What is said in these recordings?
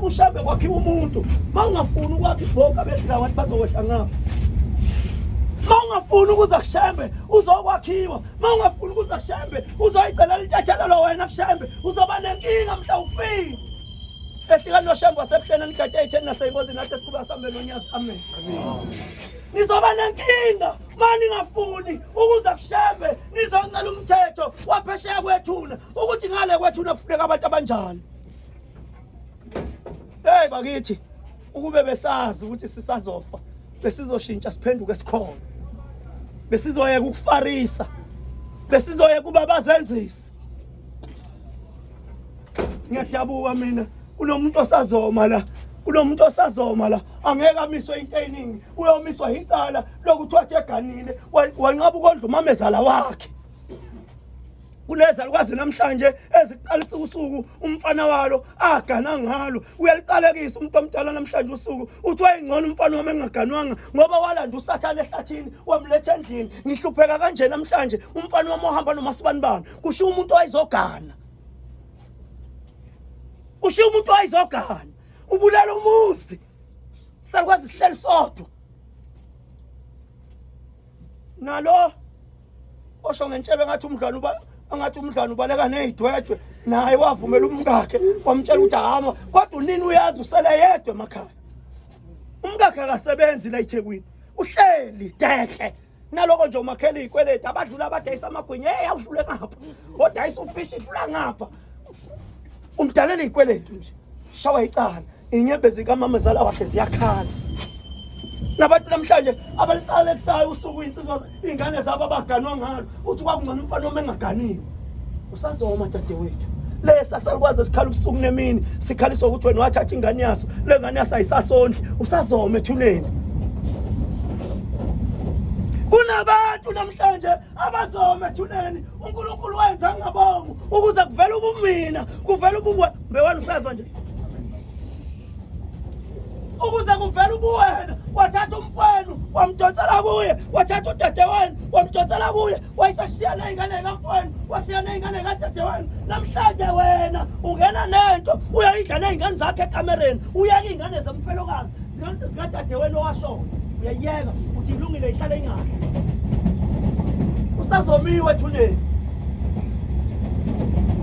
Kushambe kwakhiwa umuntu. Mawungafuni ukwakha ibhoka bedla wathi bazokwehla ngapha. Mawungafuni ukuza kushembe uzokwakhiwa. Mawungafuni ukuza kushembe uzoyicelela intshathelelo wena kushembe uzoba nenkinga mhla ufika. Ehlikani noshembe wasebuhleni nigatshe etheni naseyingozini nathi esiqhubeka sambe nonyazi. Amen. Nizoba nenkinga ma ningafuni ukuza kushembe nizoncela umthetho waphesheya kwethuna ukuthi ngale kwethuna kufuneka abantu abanjani. Hey bakithi ukube besazi ukuthi sisazofa besizoshintsha siphenduke sikhona. Besizoyeka ukufarisa. Besizoyeka kuba bazenzisi. Ngiyadabuka mina kunomuntu osazoma la kunomuntu osazoma la angeke amiswe into eyiningi uyomiswa yicala lokuthi wathi eganile wanqaba ukondla umamezala wakhe kunezalukazi namhlanje eziqalisa usuku umfana walo agana ngalo uyaliqalekisa umuntu omdala namhlanje usuku uthi wayengcono umfana wami engaganwanga ngoba walanda usathane ehlathini wamletha endlini ngihlupheka kanje namhlanje umfana wami ohamba nomasibanibani kushiya umuntu owayezogana kushiya umuntu owayezogana ubulala umuzi salukwazi sihleli sodwa nalo osho ngentshebe ngathi umdlwane uba angathi umdlwane ubaleka nezidwedwe naye wavumela umkakhe wamtshela ukuthi ahama kodwa unini uyazi usele yedwa emakhaya umkakhe akasebenzi la eThekwini uhleli dehle naloko nje umakhela izikweleti abadlula abadayisa amagwinya hey awudlule ngapha odayisa ufishi dlula ngapha umdalela izikweletu nje shawa icala Inyembezi kamamezala wakhe ziyakhala. Nabantu namhlanje abaliqalekisayo usuku insizwa ingane zabo abaganwa ngalo uthi kwakungcono umfana uma engaganiwe. Usazoma dadewethu. Lesa salukwazi esikhala ubusuku nemini sikhaliswa ukuthi wena wathatha ingane yaso le ngane yaso ayisasondli usazoma ethuneni. Kunabantu namhlanje abazoma ethuneni uNkulunkulu wenza ngabomu ukuze kuvele ubumina kuvele ubuwe mbewani usazwa nje ukuze kuvele ubuwena wathatha umfwenu wamdonsela kuye wathatha udadewenu wamdonsela kuye wayesashiya ney'ngane kamfwenu washiya ney'ngane kadadewenu namhlanje wena ungena nento uyayidla ney'ngane zakhe ekamereni uyeka iy'ngane zemfelokazi zikadadewenu owashona uyayiyeka uthi ilungile ihlale ingadli usazomiwa ethuneni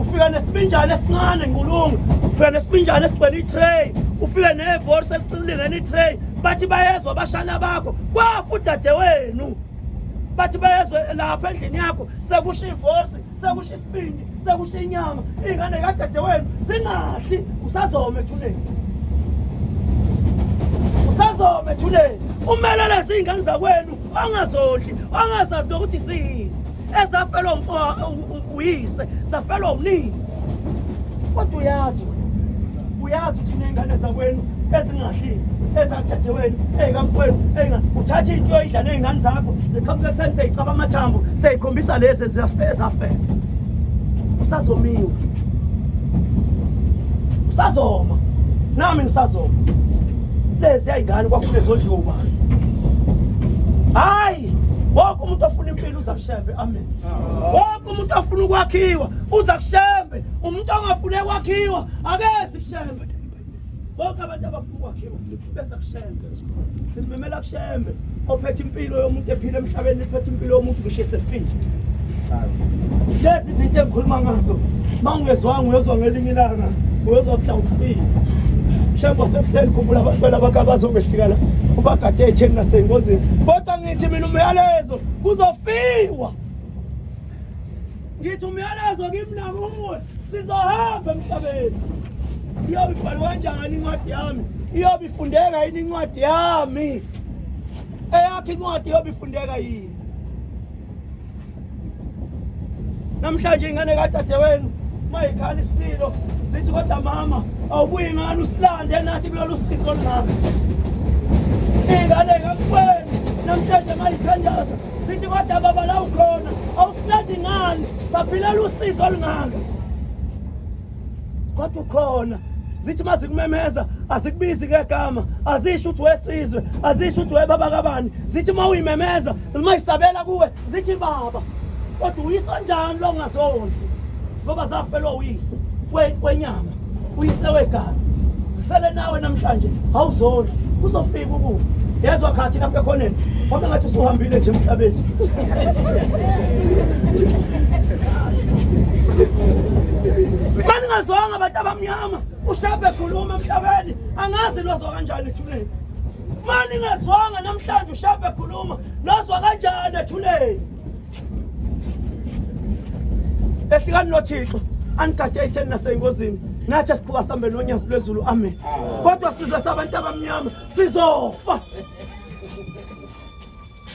ufika nesibinjana esincane ngqulungu ufika nesibinjana esigcwele i-tray ufike nevorse eliqinilingene i-tray bathi bayezwa abashana bakho kwafa udadewenu bathi bayezwe lapha endlini yakho sekusho ivorsi sekusho isibindi sekusho inyama iy'ngane kadadewenu zingadli usazoma ethuneni usazoma ethuneni umele lezi iy'ngane zakwenu ongazondli ongazazi nokuthi ziyini ezafelwa umfo uyise zafelwa unini kodwa uyazi uyazi ukuthi ney'ngane zakwenu ezingadlile ezadadewenu ey'kamfowenu ey'ngane uthatha into yoyidla ney'ngane zakho ziqhamuka ekuseni seyicaba amathambo seyikhombisa lezi ezafela usazomiwa usazoma nami ngisazoma lezi ayingane kwafune zondliwe ubani hayi wonke umuntu ofuna impilo uza kushembe amen wonke umuntu ofuna ukwakhiwa uza kushembe umuntu ongafune kwakhiwa akezi kushembe bonke abantu abafuna ukwakhiwa bese kushembe simemela kushembe ophethe impilo yomuntu ephila emhlabeni iphethe impilo yomuntu ngisho esefile lezi izinto engikhuluma ngazo uma ungezwanga uyozwa ngelinye ilanga uyozwa mhla ufile shembe wasebuhleni khumbula abantwana bakho abazokwehlika la ubagade etheni nasengozini kodwa ngithi mina umyalezo kuzofiwa ngithi umyalezo kimi nakuwe sizohamba emhlabeni iyobe ibhalwe kanjani incwadi yami iyobe ifundeka yini incwadi yami eyakho incwadi iyobe ifundeka yini namhlanje ingane kadadewenu mayikhala isililo zithi kodwa mama awubuyi ngani usilande nathi kulolu sizo olungaka ingane kamfwenu namhlanje mayithandaza sithi kodwa baba la ukhona awusilandi ngani saphilela usizo olungaka kodwa ukhona zithi mazikumemeza azikubizi ngegama azisho ukuthi wesizwe azisho ukuthi webaba kabani zithi uma uyimemeza uma isabela kuwe zithi baba kodwa uyisa njani lo ngazondli ngoba zafelwa uyise wenyama uyise wegazi Zisele nawe namhlanje awuzondli kuzofika ukufa. Yezwa khathi lapha ekhoneni ngoba ngathi usuhambile nje emhlabeni. Maningazwanga abantu abamnyama ushabe khuluma emhlabeni angazi lwazwa kanjani ethuneni. Maningazwanga namhlanje ushabe khuluma lwazwa kanjani ethuneni. Ehlikani noThixo anigade etheni nasengozini nathi esiphuka sambe nonyazi lwezulu amen. Kodwa sizwe sabantu abamnyama sizofa.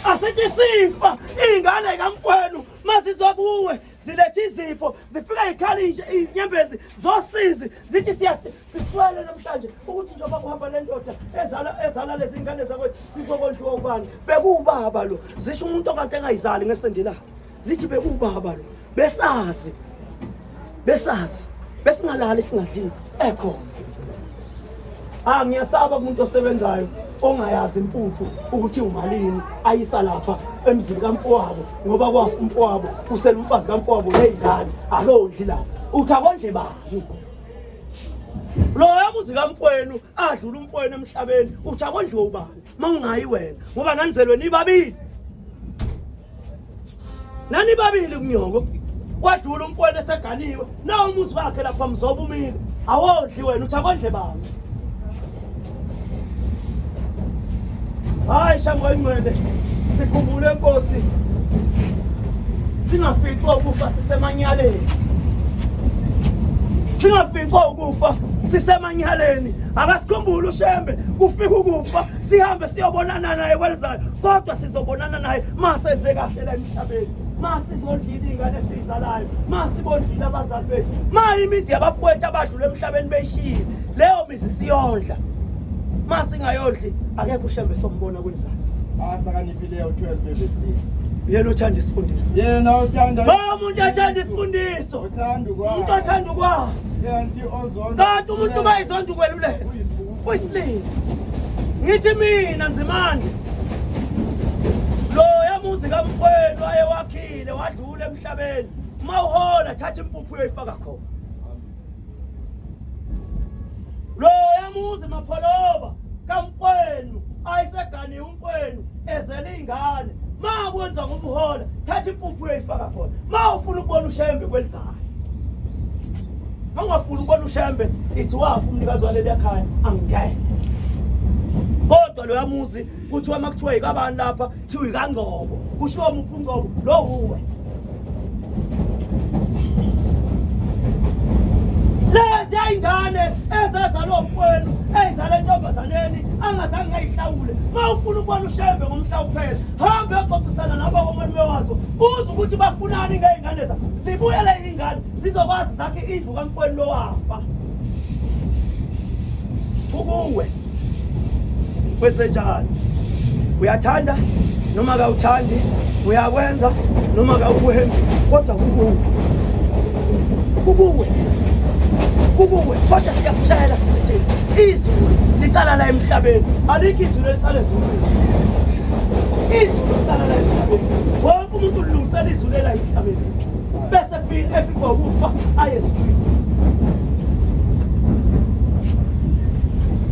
Asithi sifa ingane kamfwenu masizokuwe ziletha izipho zifika ikhala inje inyembezi zosizi zithi siswele namhlanje ukuthi njengoba kuhamba le ndoda ezala ezala lezi ngane zakwethu sizokondliwa ubani bekuwubaba lo zisho umuntu okade engayizali ngesende lakhe zithi bekuwubaba lo besazi besazi besingalali singadlile ekhona Ah ngiyasaba kumuntu osebenzayo ongayazi impuphu ukuthi umalini ayisa lapha emzini kamfowabo ngoba kwafa umfowabo usele umfazi kamfowabo nezingane akondli lapha uthi akondle bani loya muzi kamfowenu adlula umfowenu emhlabeni uthi akondliwe ubani uma ungayi wena ngoba nanizelwe nibabili nanibabili kunyoko kwadlula umfowenu eseganiwe nawo umuzi wakhe lapha mzoba umile awondli wena uthi akondle bani hayi shango ingcwele sikhumbule nkosi singaficwa ukufa sisemanyaleni singaficwa ukufa sisemanyaleni akasikhumbule ushembe kufika ukufa sihambe siyobonana naye kwelizayo kodwa sizobonana naye masenze kahle la emhlabeni masizondlile iy'ngane esiyizalayo masibondlile abazali bethu ma imizi yabafowethu abadlula emhlabeni beyishiyile leyo mizi siyondla masingayondli akekho ushembe sombona kwelizayo ahlakaniphileyo 12 evesini yena othanda isifundiso yena othanda ba umuntu athanda isifundiso uthanda ukwazi umuntu othanda ukwazi kanti ozonda kanti umuntu uma ezonda ukweluleka uyisilima ngithi mina nzimande loya muzi kamfwenu ayewakhile wadlula emhlabeni uma uhola thatha impuphu uyoyifaka khona loya muzi mapholoba kamfwenu ayiseganiwe umfwenu ezele ingane ma kwenza ngobuhola thatha impuphu uyoyifaka khona ma ufuna ukubona ushembe kwelizayo ma ungafuni ukubona ushembe ithi wafa umnikazi waleli ekhaya angingene kodwa loya muzi kuthiwa uma kuthiwa yikabani lapha kuthiwa ikangcobo kushiwo muphi ungcobo lo wuwe lezi ayingane ezazalwa umfowenu eyizala entombazaneni angazange ayihlawule uma ufuna ukubona ushembe ngomhla uphela hambe uyoxoxisana nabo komalume wazo uze ukuthi bafunani ngey'ngane zabo zibuyele iy'ngane zizokwazi zakhe indlu kamfowenu lowafa kukuwe kwenzenjani uyathanda noma kawuthandi uyakwenza noma kawukwenzi kodwa kukuwe kukuwe kukuwe kodwa siyakutshela sithi thina izulu liqala la emhlabeni alikho izulu eliqala ezulwini izulu liqala la emhlabeni wonke umuntu ulungisela izulu ela emhlabeni bese efikwa ukufa aye ezulwini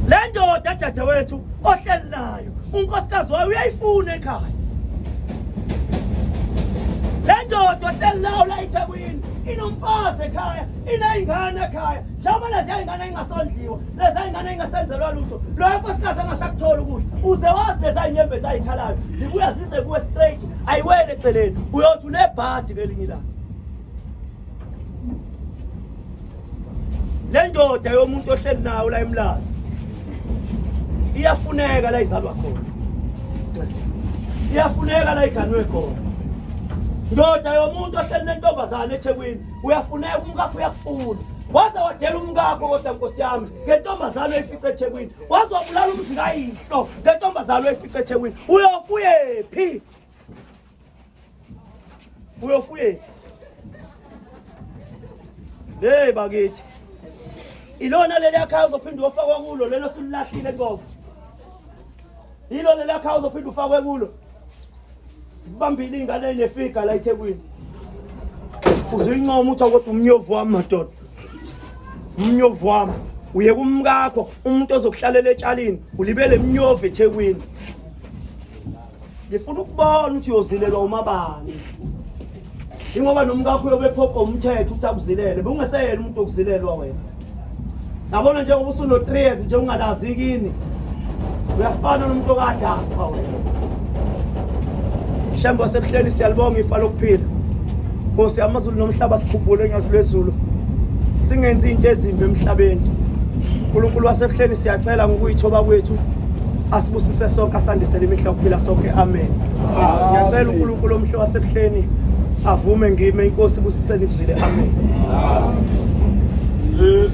le ndoda dadewethu ohleli nayo unkosikazi wayo uyayifuna ekhaya le ndoda ohleli nayo la ethekwini inomfazi ekhaya iney'ngane ekhaya njengoba leziya y'ngane ingasondliwa leziya y'ngane ingasenzelwa lutho loyo nkosikazi angasakutholi ukudla uze wazi leziya y'nyembezi ayikhalayo zibuya zize kuwe straight ayiwele eceleni uyothi unebhadi ngelinye ilanga le ndoda yomuntu ohleli nawo la emlazi iyafuneka la izalwa khona iyafuneka la iganwe khona ndoda yomuntu ohleli nentombazane eThekwini uyafuneka umkakho uyakufuna waze wadela umkakho kodwa nkosi yami ngentombazane oyifice eThekwini waze wabulala umzi kayihlo ngentombazane oyifice eThekwini uyofuyephi Uyofuyephi? Hey bakithi. Ilona leli khaya uzophinde uyofakwa kulo lelo sulilahlile qobo. Yilo leli khaya uzophinde ufakwe kulo. Sibambile ingane enefiga la eThekwini. Uzuyincoma uthi kodwa umnyovu wami madoda. Umnyovu wami. Uye kumkakho umuntu ozokuhlalela etshalini, ulibele emnyovu eThekwini. Ngifuna ukubona ukuthi uyozilelwa umabani. Ingoba nomkakho uyobe ephoqa umthetho ukuthi akuzilele, bewungeseyena umuntu okuzilelwa wena. Yabona njengoba usuno 3 years nje ungalazi kini. Uyafana nomuntu okade afa wena. Shembe wasebuhleni siyalibonga ifa lokuphila. Nkosi yamazulu nomhlaba sikhuphule nyazi lwezulu. Singenzi into ezimbi emhlabeni. uNkulunkulu wasebuhleni siyacela ngokuyithoba kwethu asibusise sonke asandisele imihla yokuphila sonke amen. Ngiyacela uNkulunkulu omhle wasebuhleni avume ngime inkosi ibusiseni kuzwile amen. Amen.